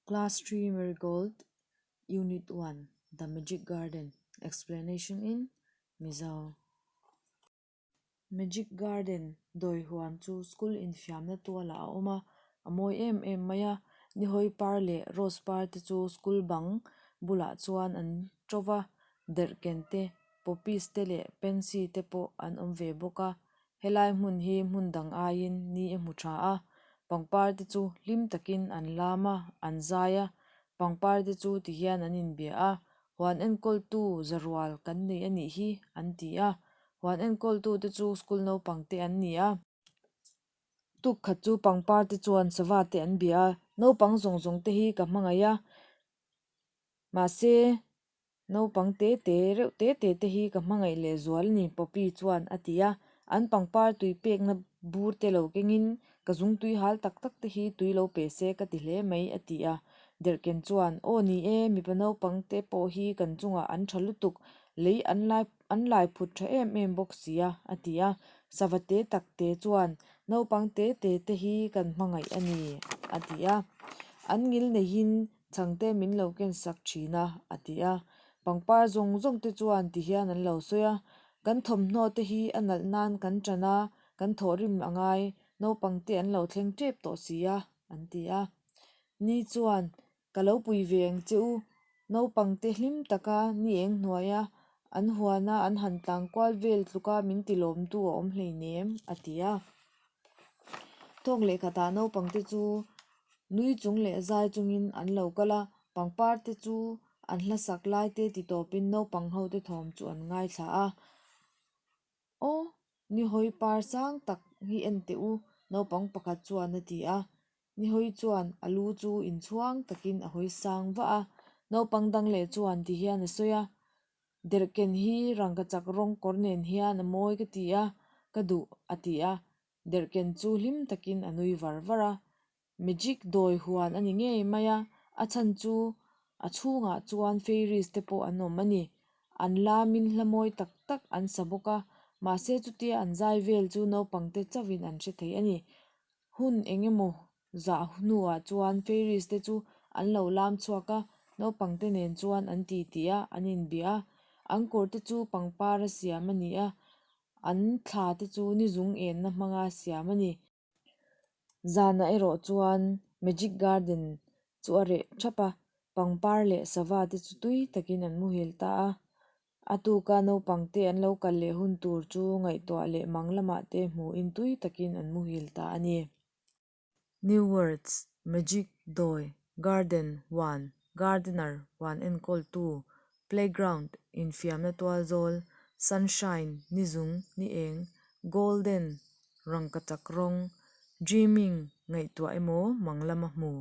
Class 3 Marigold Unit 1 The Magic Garden Explanation in Mizo Magic Garden dawi huan chu school infiamna tualah a awm a, a mawi em em mai a, nihawi par leh rose par te chu school bang bulah chuan an to va, derhken te poppies te leh pansy te pawh an awm ve bawk a. Helai hmun hi hmun dang aiin ni a hmu tha a, pangpar te chu hlim takin an lam a, an zai a, pangpar te chu ti hian an inbia a, huan enkawltu za rual kan nei a nih hi an ti a, huan enkawltu te chu school naupang te an ni a. Tuk khat chu pangpar te chuan sava te an bia a, naupang zawng zawng te hi ka hmangaih a, mahse Naupang te te reuh te te te hi ka hmangaih leh zual a ni Poppy chuan a ti a, an pangpar tui pekna bur te lo kengin ka zung tui hal tak tak te hi tui lo pe se ka ti hle mai a ti a, Derhken chuan Aw ni e, mipa naupang te pawh hi kan chungah an tha lutuk, lei an lai an lai phut tha em em bawk si a a ti a, sava te tak te chuan naupang te te te hi kan hmangaih a ni a ti a, an ngil neihin Chhangte min lo ken sak thin a, a ti a. Pangpar zawng zawng te chuan ti hian an lo sawi a, Kan thawmhnaw te hi a nalh nan kan tan a, kan thawhrim a ngai, naupang te an lo thleng tep tawh si a, an ti a. Ni chuan, Ka lo pui ve ang che u, naupang te hlim taka ni eng hnuaia an huana an han tlang kual vel tluka min ti lawmtu a awm hleinem, a ti a. Thawk lehkhatah naupang te chu Nui chung leh zai chungin an lo kal a, pangpar te chu an hla sak lai te ti tawpin naupang ho te thawm chu an ngaithla a. Aw, nihawi par sang tak hi en teh u, naupang pakhat chuan a ti a. Nihawi chuan a lu chu inchhuang takin a hawi sang vah a, naupang dang leh chuan ti hian a sawi a, Derhken hi rangkachak rawng kawr nen hian a mawi ka ti a, ka duh a ti a. Derhken chu hlim takin a nui var var a, Magic dawi huan a ni ngei mai a, a chhan chu a chhungah chuan fairies te pawh an awm a ni. An lamin hla mawi tak tak an sa bawk a, mahse chutia an zai vel chu naupang te chauhin an hre thei a ni. Hun eng emaw zah hnuah chuan fairies te chu an lo lam chhuak a, naupang te nen chuan an ti tih a, an inbia a. An kawr te chu pangpar a siam a ni a, An thla te chu ni zung enna hmanga siam a ni. Zanah erawh chuan Magic Garden chu a reh thap a, pangpar leh sava te chu tui takin an muhil ta a. A tuka naupang te an lo kal leh hun tur chu ngaihtuah leh mang lamah te hmuhin tui takin an muhil ta a ni. New words, magic, dawi, garden, huan, gardener, huan enkawltu, playground, infiamna tual zawl, sunshine, ni zung, ni eng, golden, rangkachak rawng, dreaming, ngaihtuah emaw mang lama hmu.